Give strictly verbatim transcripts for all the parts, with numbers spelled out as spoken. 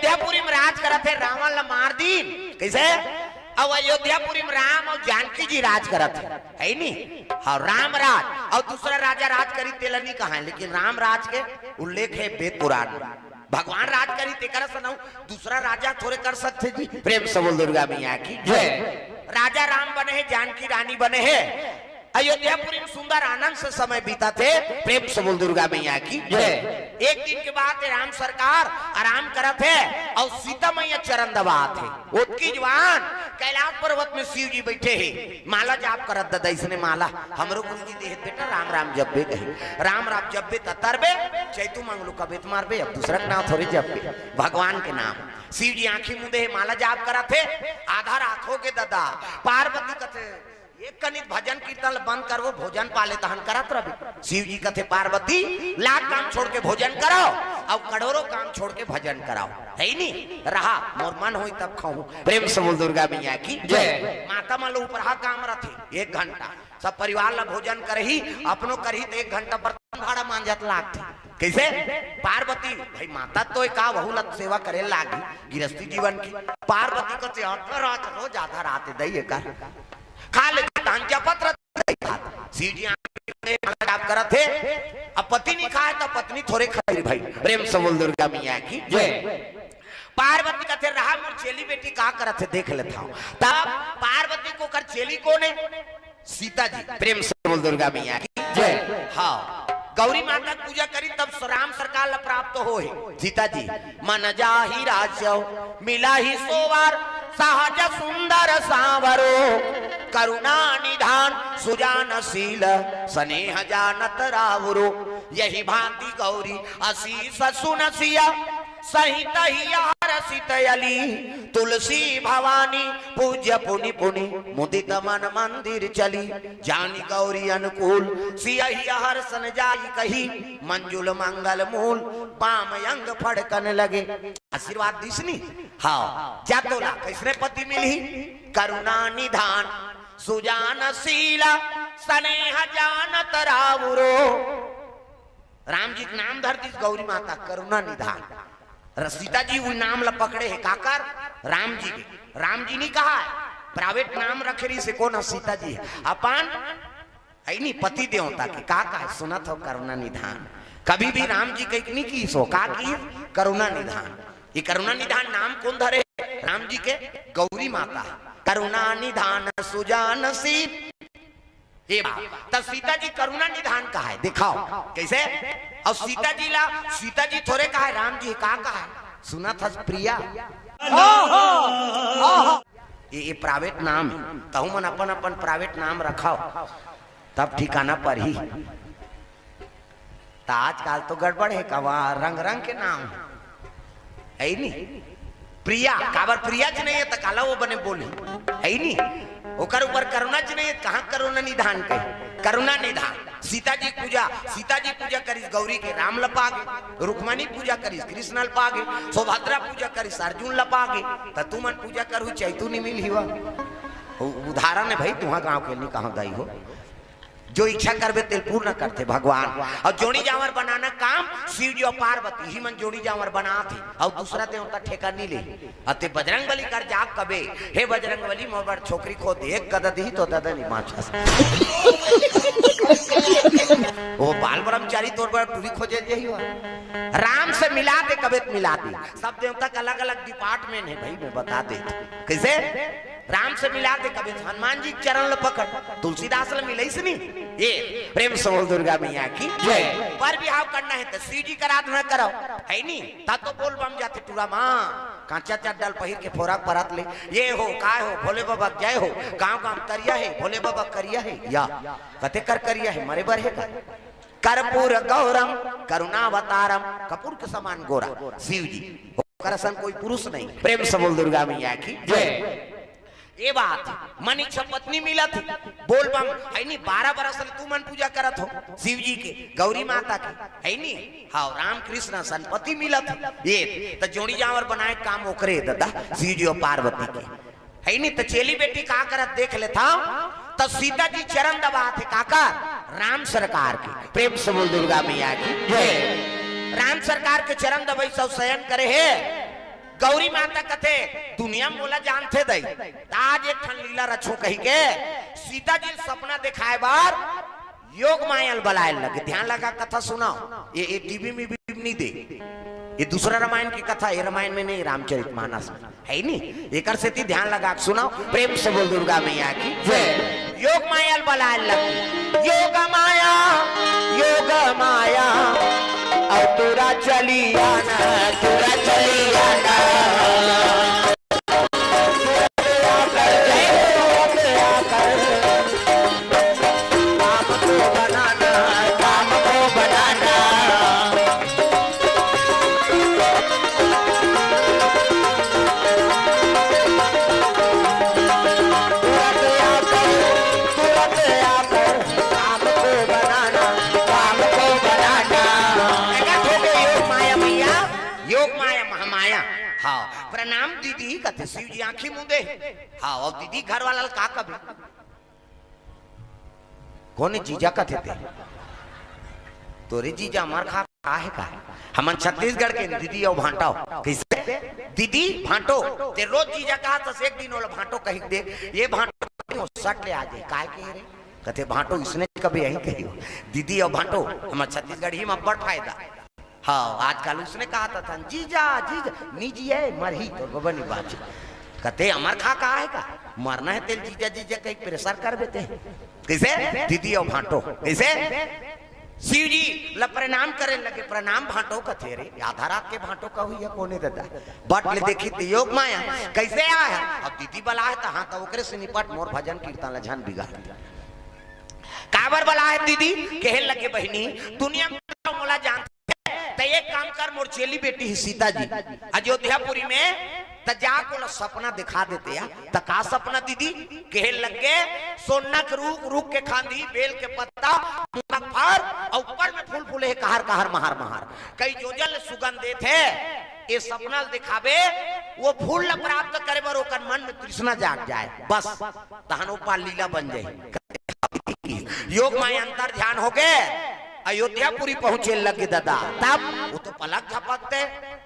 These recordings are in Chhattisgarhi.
अयोध्यापुरी में राज करत हे, रावण ला मार दीन। कइसे? अब अयोध्यापुरी में राम अउ जानकी जी राज करत हे, हइ नी? हाँ, राम राज। अउ दूसरा राजा राज करिस तेला नी कहाय, लेकिन राम राज के उल्लेख हे वेद पुराण में। भगवान राज करिस तेकरा सनहूँ दूसरा राजा थोरे कर सकथे जी। प्रेम से बोल दुर्गा मैया की जय। राजा राम बने हे, जानकी रानी बने हे। अयोध्यापुरी में सुंदर आनंद से समय बीतत हे। प्रेम से बोल दुर्गा मैया की जय। एक दिन के बात हे, राम सरकार आराम करत हे अउ सीता मैया चरण दबात हे। ओतकी जुवार कैलाश पर्वत में शिव जी बइठे हे, माला जाप करत। ददा, इसने माला हमरो गुरु जी दे हे बेटा, राम राम जपबे कहे, राम राम जपबे त तरबे, चैतू मंगलू कबे त मरबे, अब दूसरा के नाम थोरे जपबे, भगवान के नाम। शिव जी आँखी मूंदे हे, माला जाप करत हे। आधा रात होगे ददा, पार्वती कथे, एक कनिक भजन कीर्तन ल बंद करबो, भोजन पाले तहन करत रहिबे। शिव जी कथे, पार्वती, लाख काम छोड़ के भोजन करव, अउ करोड़ों काम छोड़ के भजन करव, हइ नी? रहा, मोर मन होही तब खाहूँ। प्रेम से बोल दुर्गा मैया की जय। माता मन ल उपरहा काम रथे, एक घंटा सब परिवार ला भोजन करही, अपनो करही त एक घंटा बर्तन भांड़ा मांजत लागथे। कइसे? पार्वती, भाई माता तो का, वहू ला सेवा करे लागही, गिरस्ती जीवन के। पार्वती कथे, आधा रात, रोज आधा रात दई एकर। खा ले, तहन जपत रह। शिव जी आँख में माला जाप करत हे, अब पति नी खाय त पत्नी थोरे खाही भाई। प्रेम से बोल दुर्गा मैया की जय। पार्वती कथे, रहा मोर चेली बेटी का करत हे, देख लेथंव। तब पार्वती के ओकर चेली कोन हे? सीता जी। प्रेम से बोल दुर्गा मैया की जय। हाँ, गौरी माता के पूजा करिस तब राम सरकार ला प्राप्त होहे। सीता जी, मन जाहि राज मिलहि सो वर, सहज सुंदर सांवरो। करुणा निधान सुजान शील, सनेह जानत रावरो। यहि भांति गौरी असीस सुन सिय, सहित हिय हरषित अली। तुलसी भवानी पूज्य पुनि पुनि, मुदित मन मंदिर चली। जानि गौरी अनुकूल सिय हिय हरषन जाई कही, मंजुल मंगल मूल बाम अंग फड़कन लगे। आशीर्वाद दिस नी। हाँ, जा तोला कइसने पति मिलही? करुणा निधान सुजान शील, सनेह जानत रावरो। राम जी के नाम धर दिस गौरी माता, करुणा निधान। र-, सीता जी उही नाम ला पकड़े हे, काकर? राम जी के। राम जी नी कहाय, private नाम रखे रहिस हे, कोन ह? सीता जी हे। अपन हइ नी, पति देवता के। का कहाय? सुनत हव, करुणा निधान। कभी भी राम जी कहिके नी किहिस हो, का किहिस? करुणा निधान। ये करुणा निधान नाम कोन धरे हे? राम जी के। गौरी माता। करुणा निधान सुजान शील। ये बात। त सीता जी करुणा निधान कहाय, देखाव कइसे? अउ सीता जी ला, सीता जी थोरे कहाय, राम जी का कहाय? सुनत हस प्रिया? ये, ये private नाम हे, तहू मन अपन अपन private नाम रखव, तब ठिकाना परही। त आजकल तो गड़बड़ हे, कवा रंग रंग के नाम हे, हइ नी? प्रिया, काबर प्रिया च नइ हे, त काला वो बने बोलही, हइ नी? ओकर ऊपर करुणा च नइ हे, त कहाँ करुणा निधान कहे? करुणा निधान। सीता जी पूजा, सीता जी पूजा करिस गौरी के, राम ल पागे। रुक्मणी पूजा करिस, कृष्ण ल पागे। सुभद्रा पूजा करिस, अर्जुन ल पागे। त तुमन पूजा करहू, चैतू नी मिलही वा। उ-, उदाहरण हे भाई, तुँहर गाँव के नी कहँव दाई हो। जो इच्छा करबे तेल पूर्ण करथे भगवान। अउ जोड़ी जांवर बनाना काम शिव जी अउ पार्वती ही मन जोड़ी जांवर बनाथे, अउ दूसरा देवता ठेका नी ले। अते बजरंग बली कर जाप कबे, हे बजरंग बली, मोर बर छोकरी खोज दे, एक गदा दिही त ददा नी माचस। वो बाल ब्रह्मचारी तोर बर टूरी खोजे जाही हो। राम से मिला दे कबे त मिला दे। सब देवता के अलग-अलग department हे भाई, मैं बता देथँव। कइसे? राम से मिला दे कबे, हनुमान जी के चरण ल पकड़, तुलसीदास ल मिलइस नी। ये प्रेम से बोल दुर्गा मैया की जय। बर बिहाव करना हे त शिव जी के आराधना करव, हइ नी? त तो बोल बम जाथे टूरा मा, कांचा चड्डा ल पहिर के फोरा परत ले, ये हो, काय हो, भोले बाबा के जय हो, गाँव गाँव करिया हे, भोले बाबा करिया हे, या कते कर करिया हे, मरे बर हे का? कर्पूर गौरम करुणावतारम, कपूर के समान गोरा शिव जी, ओकर असन कोई पुरुष नहीं। प्रेम से बोल दुर्गा मैया की जय। ये बात, मन इच्छा पत्नी मिलत हे, बोल बम, हइ नी, बारह बरस ले तुमन पूजा करत हो शिव जी के, गौरी माता के, हइ नी? हाँ, राम कृष्ण असन पति मिलत हे। ये त जोड़ी जांवर बनाय काम ओकरे ददा, शिव जी अउ पार्वती के, हइ नी? त चेली बेटी का करत देख लेथँव, त सीता जी चरण दबाथे काकर? राम सरकार के। प्रेम से बोल दुर्गा मैया की जय। राम सरकार के चरण दबइस अउ शयन करे हे। गौरी माता कथे, "दुनिया मोला जानथे दई, त आज एक ठन लीला रचहूं," कहिके सीता जी ल सपना देखाय बर योग माया ल बलाय लगे। ध्यान लगा कथा सुनव, ये, ये टीवी में भी नहीं दे, ये दूसरा रामायण की कथा, ये रामायण में नहीं, रामचरित मानस में हे नी। एकर सेती ध्यान लगा के सुनव, प्रेम से बोल दुर्गा मैया की जय। योग माया ल बलाय लगे, योग माया, योग माया, अउ तुरा चली आना, तुरा चली आना। योग माया मैया, योग माया महामाया। हाँ, प्रणाम दीदी कथे, शिव जी आंखी मूंदे। हाँ, अउ दीदी घर वाला ल का कबे? कोन जीजा कथे ते? तोरे जीजा हमर खा का हे का? हमन छत्तीसगढ़ के दीदी अउ भांटो। कइसे? दीदी भांटो। ते रोज जीजा कहा त एक दिन ओला भांटो कहि दे। ये भांटो सट ले आ जाए। काय के रे? कथे भांटो इसने कभी यही कही हो। दीदी अउ भांटो हमर छत्तीसगढ़ी में अब्बड़ फायदा। हाँ, आजकल उसने कहा था, था, "जीजा, जीजा, निजी है, मरही तो बबा नहीं बात।" कथे, "अमर खा का है का? मरना है तेल जीजा, जीजा कहीं प्रेशर कर देते हैं।" कइसे? दीदी अउ भांटो। कइसे? शिव जी ल प्रणाम करे लगे, "प्रणाम भांटो," कथे रे, आधा रात के भांटो कहू या कोने दादा? बट ले देखी त योग माया, कइसे आय? अब दीदी बला है त हाँ, त ओकरे से निपट, मोर भजन कीर्तन ल झन बिगाड़। काबर बला है दीदी? कहे लगे, "बहिनी, दुनिया में मोला जानथे, त एक काम कर, मोर चेली बेटी ही सीता जी अयोध्यापुरी में, त जाके ओला सपना दिखा देते या।" त का सपना दीदी? कहे लगे, "सोना के रूख, रूख के खांधी, बेल के पत्ता, मुंगा के फर, अउ ऊपर में फूल फूले हे, कहर कहर, महार महार, कई जोजन ले सुगंध देथे। ये सपना ल दिखाबे, वो फूल ल प्राप्त करे बर ओकर मन में तृष्णा जाग जाए, बस तहन ओ पार लीला बन जाही।" योग माया अंतर ध्यान होगे, अयोध्यापुरी पहुंचे लगे दादा। तब वो तो पलक झपकते,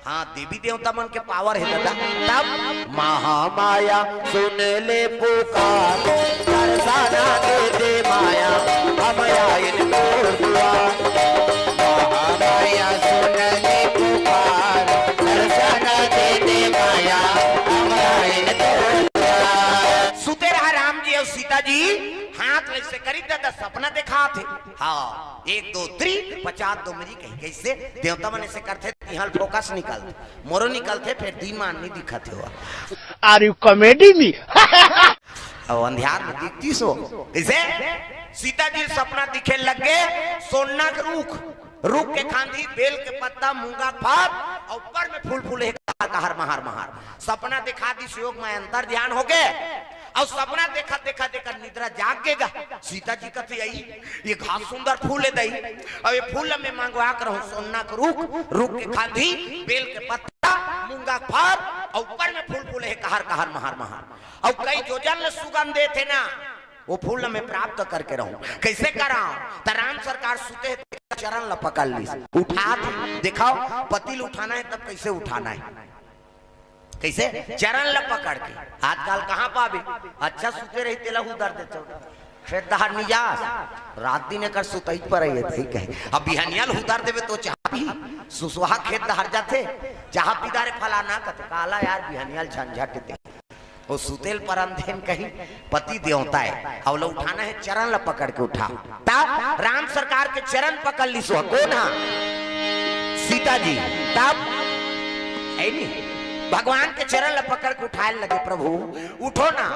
हाँ, देवी देवता मन के पावर हे दादा। तब महामाया सुन ले पुकार, दर्शना दे दे माया, हम आइन तोर दुआर। महामाया सुन ले पुकार, दर्शना दे दे माया, हम आइन तोर दुआर। सुते रहा राम जी अउ सीता जी, हाथ ले से करी दादा, सपना देखाथे। हाँ, एक दो three, पचास दो मेरी कही। कइसे? देवता मन से करथे, तिहां फोकस निकलथे, मोरो निकलथे, फेर दिन मान नहीं दिखत हे। Are you comedy me? अब अंधियार में दिखती सो। कइसे? सीता जी सपना दिखे लगे, सोना के रूख, रूख के खांधी, बेल के पत्ता, मुंगा के फर, अउ ऊपर में फूल फूले हे, कहर कहर, महार महार। सपना दिखा दिस, योग माया अंतर ध्यान होगे। अउ सपना देखत देखत एकर निद्रा जाग गे गा। सीता जी कथे, "अई, ये घास सुंदर फूल हे दई, अउ ये फूल में मंगवा के रहूं, सोना के रूख, रूख के खांधी, बेल के पत्ता, मुंगा के फर, अउ ऊपर में फूल फूले हे, कहर कहर, महार महार, अउ कई जोजन ले सुगंध देथे ना, वो फूल में प्राप्त करके रहूं।" कइसे करांव? त राम सरकार सुते हे, चरण ल पकड़ लिस, उठा दे। देखाव, पति ल उठाना हे तब कइसे उठाना हे? कइसे? चरण ल पकड़ के। आजकल कहां पाबे? अच्छा सुते रही, तेला हुदर देथे। खेत डहर नि जास, रात दिन एकर सुतई पर रही हे, ठीक हे। अब बिहनिया ल हुदर देबे त चाह पीही, सुसुहा खेत डहर जाथे, चाह पी डारे फलाना कथे, काला यार बिहनिया ल झंझट दे। ओ सुते ल परन देन कही, पति देवता हे, अउ ल उठाना हे, चरण ल पकड़ के उठा। तब राम सरकार के चरण पकड़ लिस, कोन हा? सीता जी। तब हे नी, भगवान के चरण ल पकड़ के उठाय लगे, "प्रभु, उठो ना।"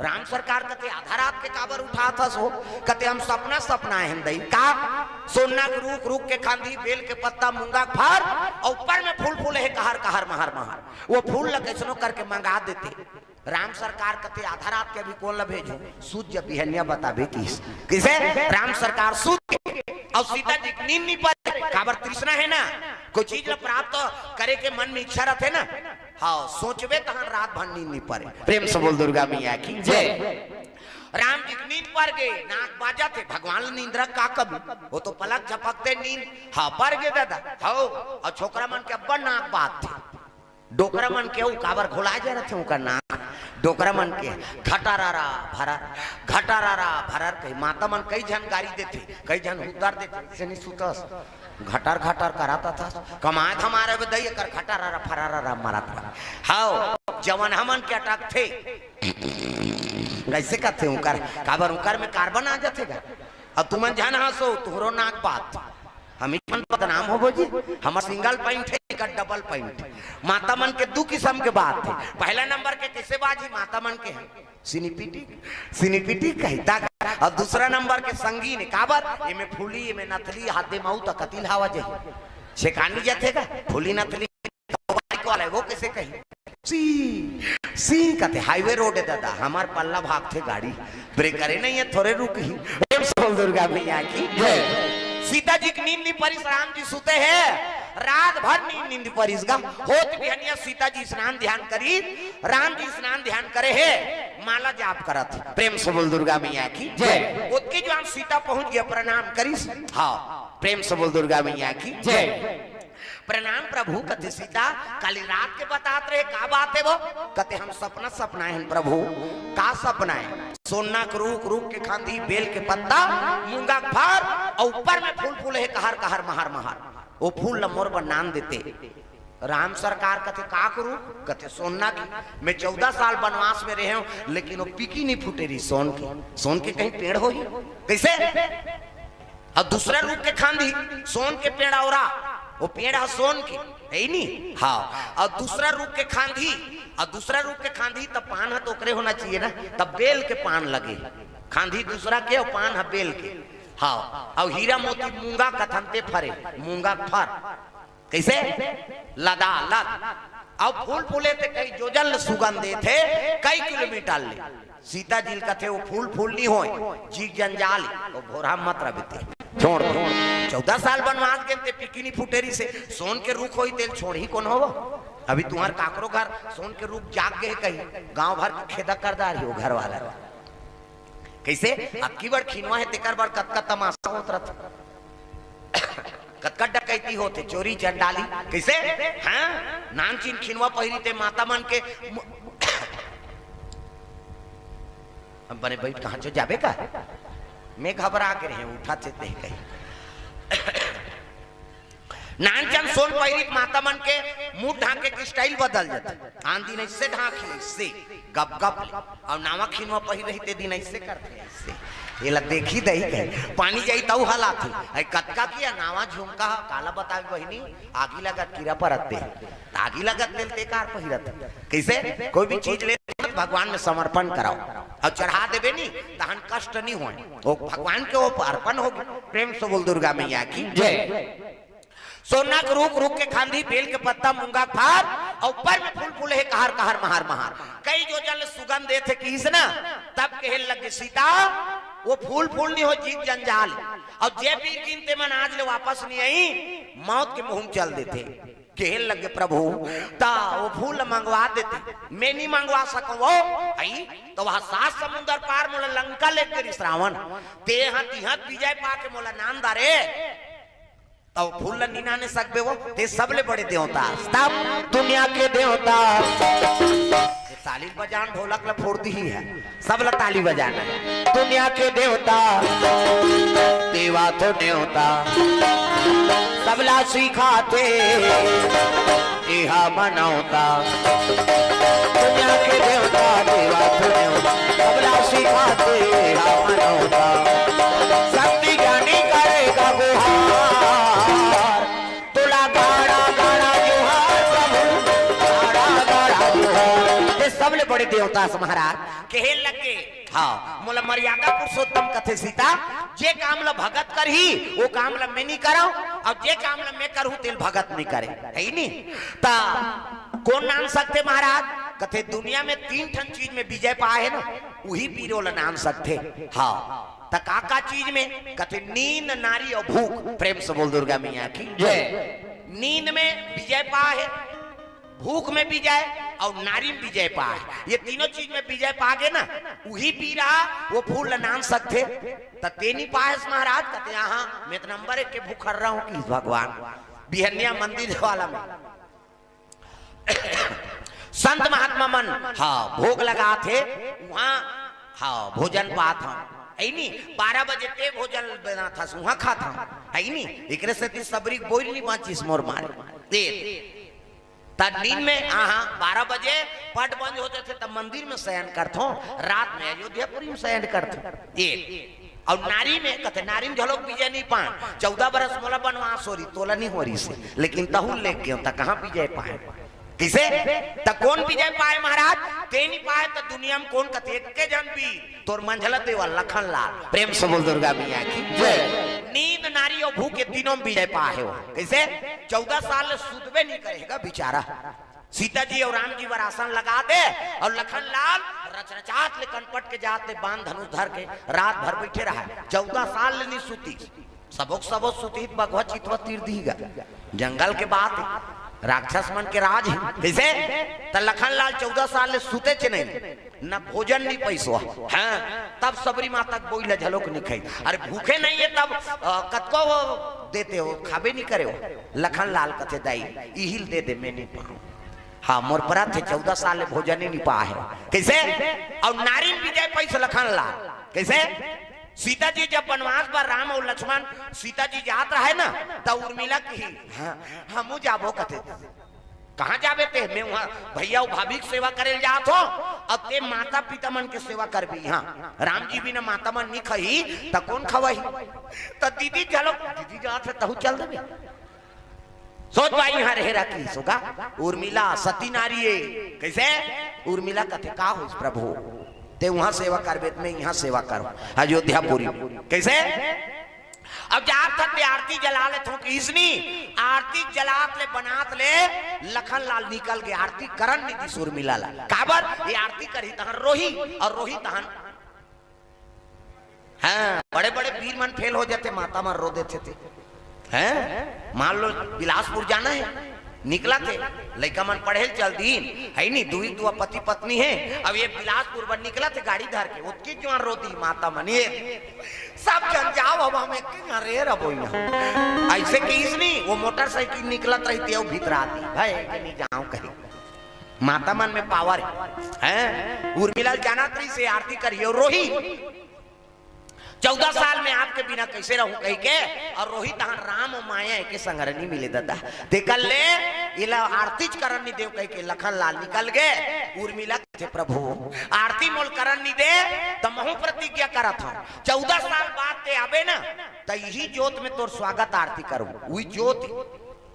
राम सरकार कथे, "आधा रात के काबर उठात हस हो?" कथे, "हम सपना सपनाय हन दई।" "का?" "सोना के रूख, रूख के खांधी, बेल के पत्ता, मुंगा के फर, अउ ऊपर में फूल फूले हे, कहर कहर, महार महार, वो फूल ल कइसनो करके मंगा देते।" राम सरकार कथे, "आधा रात के अभी कोन ल भेजूं? सुत जा, बिहनिया बताबे।" किस, कइसे? राम सरकार सुत गे, अउ सीता जी के नींद नि परे, काबर तृष्णा हे ना, कोई चीज ल प्राप्त करे के मन में इच्छा रथे ना। हाँ, सोचबे तहन रात भर नींद नि परे। प्रेम से बोल दुर्गा मैया की जय। राम जी के नींद पर गे, नाक बाजथे, भगवान ल नींद रख का कभी, वो तो पलक झपकते नींद, हाँ, पर गे दादा, हव, अउ छोकरा मन के अब्बड़ नाक बाजथे। डोकरा मन के अउ काबर घोला जा रथे ओकर नाक। डोकरा मन के घटारारा भरर, घटारारा भरर कही। माता मन कई झन गारी देथे, कई झन हुद्दर देथे, "अइसे नहीं सुतस, घटर घटर करत अथस, कमाए धमाए रहिबे दई, एकर घटारारा फरारारा मरत बा।" हव, जवन हमन के अटकथे, कइसे कथे ओकर, काबर ओकर में कार्बन आ जाथे गा। अब तुमन झन हंसो, तुहरो नाक बात। हम ही मन बदनाम होबो जी। हमर सिंगल पॉइंट हे, एकर डबल पॉइंट। माता मन के दू किसम के बात हे। पहला नंबर के कइसे बाजी, माता मन के हे सिनिपिटिक, सिनिपिटिक कही ता। अउ दूसरा नंबर के संगीन हे, काबर एमे फूली, एमे नथली, हाथ दे माऊ त कतिल हवा जाही। छेकानी जाथे गा फूली नथली। बाइक वाला हे, वो कइसे कही? सी, सी कथे, हाईवे रोड हे दादा, हमर पल्ला भागथे गाड़ी, ब्रेकरे नहीं हे, थोरे रुकही। प्रेम से बोल दुर्गा मैया की जय। सीता जी के नींद नी परिस, राम जी सुते हे, रात भर नींद नी परिस गा। होत बिहनिया सीता जी स्नान ध्यान करी, राम जी स्नान ध्यान करे हे, माला जाप करत हे। प्रेम से बोल दुर्गा मैया की जय। ओतके जुवार सीता पहुंच गे, प्रणाम करिस। हाँ, प्रेम से बोल दुर्गा मैया की जय। प्रणाम प्रभु, कथे सीता, काली रात के बतात रहे, का बात हे वो? कथे हम सपना सपनाए हन प्रभु। का सपनाए? सोना के रूख, रूख के खांधी, बेल के पत्ता, मूंगा के फर, अउ ऊपर में फूल फूले हे कहर कहर महर महर। वो फूल ल मोर बर नान देते। राम सरकार कथे, "का के रूख?" कथे, "सोना के।" मैं चौदह साल बनवास में रहे हूं, लेकिन वो पीकी नहीं फूटे रही सोन के। सोन के कहीं पेड़ होही? कइसे? अउ दूसरा रूख के खांधी, सोन के पेड़ अउ रा, वो पेड़ ह सोन के, हे नी? हाँ। अउ दूसरा रूख के खांधी, अउ दूसरा रूख के खांधी, तब पान ह तो ओकरे होना चाहिए ना, तब बेल के पान लगे। खांधी दूसरा के अउ पान ह बेल के। हाँ, अउ हीरा मोती मूंगा कथन ते फरे, मूंगा के फर। कइसे? लदा लद। अउ फूल फूले ते कई जोजन ले सुगंध देथे, कई किलोमीटर ले। सीता जी ल कथे, "वो फूल फूल नी होय, जीव जंजाल हे, वो भोरा मत रह बेटे, छोड़ दे।" चौदह साल बनवास गेन ते पीकी नी फूटे रहिसे, सोन के रूख होही तेल छोड़ही कोन हो वो? अभी तुम्हार काकरो घर सोन के रूख जाग गे कही, गांव भर के खेदा कर डारही वो घर वाला। कइसे? अतकी बड़ खिनवा हे, तेकर बर कतका तमाशा होत रथे। कतका डकैती होथे, चोरी चंडाली। कइसे? हाँ? नानचिन खिनवा पहिरी ते माता मन के मु-, अब बने बैठ कहाँ चो जाबे का? मैं घबरा के रहे, उठा थे ते कही। नानचन सोन पहिरी त माता मन के मुंह ढांके के स्टाइल बदल जाथे। आन दिन अइसे ढांकी, अइसे गप गप ले, अउ नावा खिनवा पहिर रही ते दिन अइसे करथे, अइसे। एला देखही दही कहे, पानी जाही तउ हलाथे। अइ कतका किया नावा झुमका ह, काला बतावे बहिनी, आगी लगत कीरा परत ते। आगी लगत तेल ते कार पहिरत। कइसे? कोई भी चीज ले भगवान में समर्पण कराओ अउ चढ़ा देबे नी, तहन कष्ट नी होय। वो भगवान के वो अर्पण होगे। प्रेम से बोल दुर्गा मैया की जय। सोना के रूख, रूख के खांधी, बेल के पत्ता, मूंगा के फार, अउ ऊपर में फूल फूले हे कहर कहर महार महार। कई जोजन ले सुगंध देथे किहिस ना, तब कहे लगे सीता, वो फूल फूल नी हो, जीव जंजाल। अउ जे बीर गिन ते मन आज ले वापस नी आई, मौत के मुंह में चल देथे। कहे लगे प्रभु, ता वो फूल मंगवा देते, मैं नी मंगवा सकंव वो। आई तो वह सात समुंदर पार मोला लंका ले गे रिहिस रावण, ते ह तिहत विजय पाके मोला नान डारे, त वो फूल ला नी नाने सकबे वो, ते सबले बड़े देवता, तब दुनिया के देवता। ये ताली बजान ढोलक ला फोड़ दिही हे, सबला ताली बजाना हे। दुनिया के देवता, देवा तो नेवता, सबला सिखाथे, एहा मनौता। दुनिया के देवता, देवा तो नेवता, सबला सिखाथे, एहा मनौता। शक्ति ज्ञानी करेगा गुहार, तोला गाड़ा गाड़ा जोहार प्रभु, गाड़ा गाड़ा जोहार। ये सबले बड़े देवता से महाराज कहे लगे। हाँ, मोला मर्यादा पुरुषोत्तम कथे सीता, जे काम ला भगत करही, वो काम ला मैं नी करंव, अउ जे काम ला मैं करहूं, तेल भगत नी करे, हे नी? त कोन नान सकथे महाराज? कथे दुनिया में तीन ठन चीज में विजय पाए हे ना, उही बीरो ला नान सकथे। हाँ, त का का चीज में? कथे नींद, नारी अउ भूख। प्रेम से बोल दुर्गा मैया की जय। नींद में विजय पाए हे, भूख में विजय अउ नारी में विजय पाए। ये तीनों चीज में विजय पागे ना, उही बीरा वो फूल ल नान सकथे। त ते नी पाएस महाराज, कथे, "हाँ, मैं तो नंबर एक के भूखर्रा हूँ" किहिस भगवान। बिहनिया मंदिर वाला में राम मन, हाँ, भोग लगात हे, उहाँ, हाँ, भोजन पात हंव, हइ नी? बारह बजे ते भोजन बनात हस, उहाँ खात हंव, हइ नी? एकरे सेती सबरी बोइल नी बाँचिस मोर मारे। ए, त नींद में, हाँ, हाँ, बारह बजे पट बंद हो जाथे, तब मंदिर में शयन करथों, रात में अयोध्यापुरी में शयन करथों। ए, अउ नारी में कथे, नारी में घलोक विजय नी पाए। चौदह बरस मोला बनवास हो रहिस, तोला नी हो रहिस हे, लेकिन तहूँ लेग गेव, त कहाँ विजय पाए? कइसे? त कोन विजय पाए महाराज? ते नी पाए त दुनिया में कोन कथे? एक्के झन वीर, तोर मंझला देवर लखन लाल। प्रेम से बोल दुर्गा मैया की जय। नींद, नारी अउ भूख, ये तीनों में विजय पाए हो। कइसे? चौदह साल ले सुतबे नी करे हे गा बिचारा। सीता जी अउ राम जी बर आसन लगा दे अउ लखन लाल रचरचात ले कनपट के जात ले बाण धनुष धर के रात भर बइठे रहय। चौदह साल ले नी सुतिस। सबो के सबो सुतिस त बघवा चितवा तीर दिही गा। जंगल के बात हे, राक्षस मन के राज हे। कइसे? त लखन लाल चौदह साल ले सुतेच नहीं, न भोजन नी पइस हो। हाँ, तब सबरी माता के बोइल ला घलोक नी खाइस। अरे भूखे नहीं हे तब, अ, कतको वो देते हो, खाबे नी करे हो। लखन लाल कथे, दाई, इही ल दे दे, मैं नी पाहूँ। हाँ, मोर परत हे, चौदह साल ले भोजन ही नी पाए हे। कइसे? अउ नारी में विजय पाइस लखन लाल। कइसे? सीता जी जब बनवास बर राम अउ लक्ष्मण, सीता जी जात रहय ना, त उर्मिला किहिस, हाँ, हमू जाबो कथे। कहाँ जाबे ते? मैं उहाँ भइया अउ भाभी के सेवा करे ल जात हों, अब ते माता पिता मन के सेवा करबे। हाँ, राम जी बिना माता मन नी खही, त कोन खवाही? त दीदी चलो, दीदी जात हे, तहूँ चल देबे। सोच भाई, इहाँ रहे रखी सोगा। उर्मिला सती नारी हे। कइसे? उर्मिला कथे, का होइस प्रभु, ते उहाँ सेवा करबे त मैं इहाँ सेवा करहूँ, अयोध्यापुरी। कइसे? अब जात हस ते आरती जला लेथों किहिस नी, आरती जलात ले बनात ले लखन लाल निकल गे, आरती करन नी दिस उर्मिला ला। काबर? ये आरती करही तहन रोही, अउ रोही तहन हाँ, बड़े-बड़े वीर मन फेल हो जाथे, माता मन रो देथे ते। हैं? मान लो बिलासपुर जाना हे, निकलथे, लइका मन पढ़े ल चल दीन, हइ नी, दुई दुआ पति पत्नी हे, अब ये बिलासपुर बर निकलथे गाड़ी धर के, ओतकी जुवार रो दी माता मन, ये सब झन जाव, अब हम एक्के झन रे रबो इहाँ। अइसे किहिस नी, वो मोटरसाइकिल निकलत रहिस ते अउ भितरा दी, भई, के नी जाव कहे। माता मन में पावर हे, हैं? उर्मिला ल जानत रहिस हे आरती करही अउ रोही। चौदह साल में आपके बिना कइसे रहूँ कहिके, अउ रोही तहन राम अउ माया एके संघरा नी मिले ददा। तेकर ले एला आरतीच करन नी देव कहिके लखन लाल निकल गे। उर्मिला कथे, प्रभु, आरती मोल करन नी दे, त महूँ प्रतिज्ञा करत हंव, चौदह साल बाद ते आबे ना, त इही जोत में तोर स्वागत आरती करहूँ। उही जोत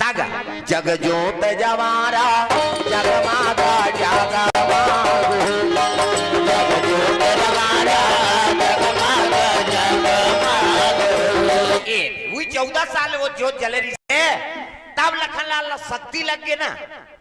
तागा। जग जोत जवारा, जगमागा जगमाग। जग जोत जवारा, जगमागा जगमाग। ए, उही चौदह साल वो जोत जले रहिस हे, तब लखन लाल ला शक्ति लग गे ना,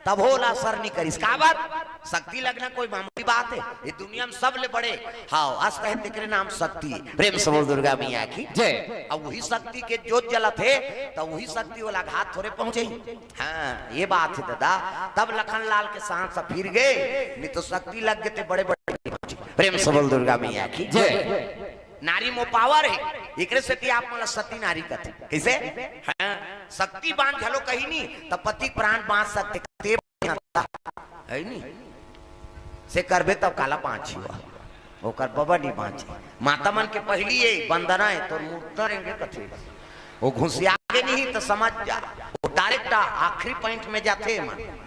तब ओला असर नी करिस। काबर? शक्ति लगना कोई मामूली बात हे? ये दुनिया में सबले बड़े, हाँ, अस्त्र हे, तेकरे नाम शक्ति हे। प्रेम से बोल दुर्गा मैया की जय। अब उही शक्ति के जोत जलत हे, त उही शक्ति ओला घात थोरे पहुँचही। हाँ, ये बात हे ददा। तब लखन लाल के सांस फिर गे, नी तो शक्ति लग गे ते बड़े-बड़े। प्रेम से बोल दुर्गा मैया की जय। नारी में पावर हे, एकरे सेती आप मन ला सती नारी कथे। कइसे? हाँ, शक्तिवान घलो कही नी, त पति प्राण बाँच सकथे। हे नी? से करबे तब काला बाँचही वा। ओकर बबा नी बाँचे। माता मन के पहिली ये बंदना हे, तोर मुर्दा रेंगे कथे। वो घुसिया गे नहीं त समझ जा। वो direct आखिरी point में जाथे मन।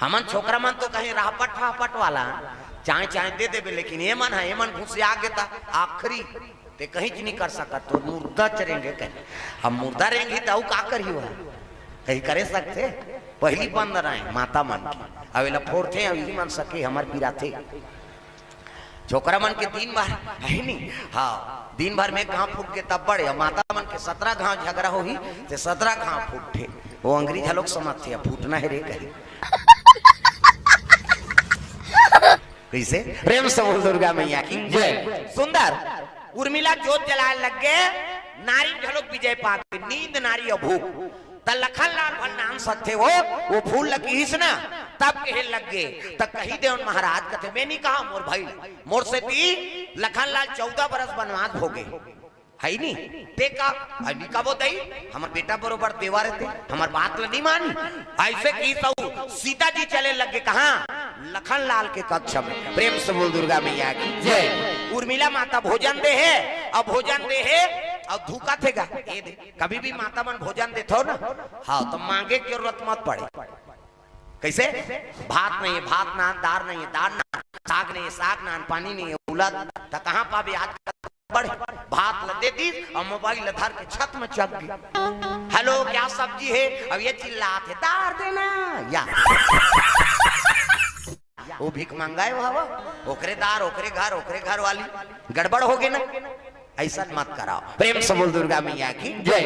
हमन छोकरा मन तो कहीं रहपट फहपट वाला, चाय चाय दे देबे, लेकिन ये मन हे, ये मन घुसिया गे त आखिरी ते कहीं च नहीं कर सकत, तो मुर्दा च रेंगे कहीं। अब मुर्दा रेंगी त अउ का करही वह? कहीं करे सकथे? पहिली बंदना हे माता मन के। अब एला फोड़थे, अब इही मन सके हमर पिराथे। छोकरा मन के दिन भर, हे नी? हाँ, दिन भर में घाव फूट गे तब बड़े, अब माता मन के सतरा घाव झगरा होही, ते सतरा घाव फूटथे। वो अंगरी घलोक समझथे, अब फूटना हे रे कहीं। कइसे? प्रेम से बोल दुर्गा मैया की जय। सुंदर। उर्मिला जोत जलाए लग गे, नारी घलोक विजय पा गे, नींद नारी अउ भूख। त लखन लाल भल नाम सत्य हो, वो फूल ल किहिस ना, तब कहे लग गे। त कही देवन महाराज कथे, मैं नी कहा मोर भाई, मोर सेती लखन लाल चौदह बरस बनवास भोगे। हे नी? ते का? अभी कबो दई, हमर बेटा बरोबर देवर हे ते, हमर बात ल नी मानी। अइसे किहिस त सीता जी चले लग गे कहाँ? लखन लाल के कक्ष में। प्रेम से बोल दुर्गा मैया की जय। उर्मिला माता भोजन दे हे, अब भोजन दे हे, अब धुकत हे गा। ए दे, कभी भी माता मन भोजन देथो ना, हाँ, तो मांगे के जरूरत मत पड़े। कैसे? भात नहीं है, भात नान, दार नहीं है, दार नान, साग नहीं है, साग नान, पानी नहीं है, उलद, त कहाँ पाबे? आज बड़े भात ल दे दीस और मोबाइल ल धर के छत में चढ़ गे। हेलो, क्या सब्जी है? अब ये चिल्लात हे, दार देना या। वो भीख मंगाए वो हवा, ओकरे दार, ओकरे घर, ओकरे घर वाली, गड़बड़ हो गे ना। ऐसा मत कराओ। प्रेम से बोल दुर्गा मैया की जय।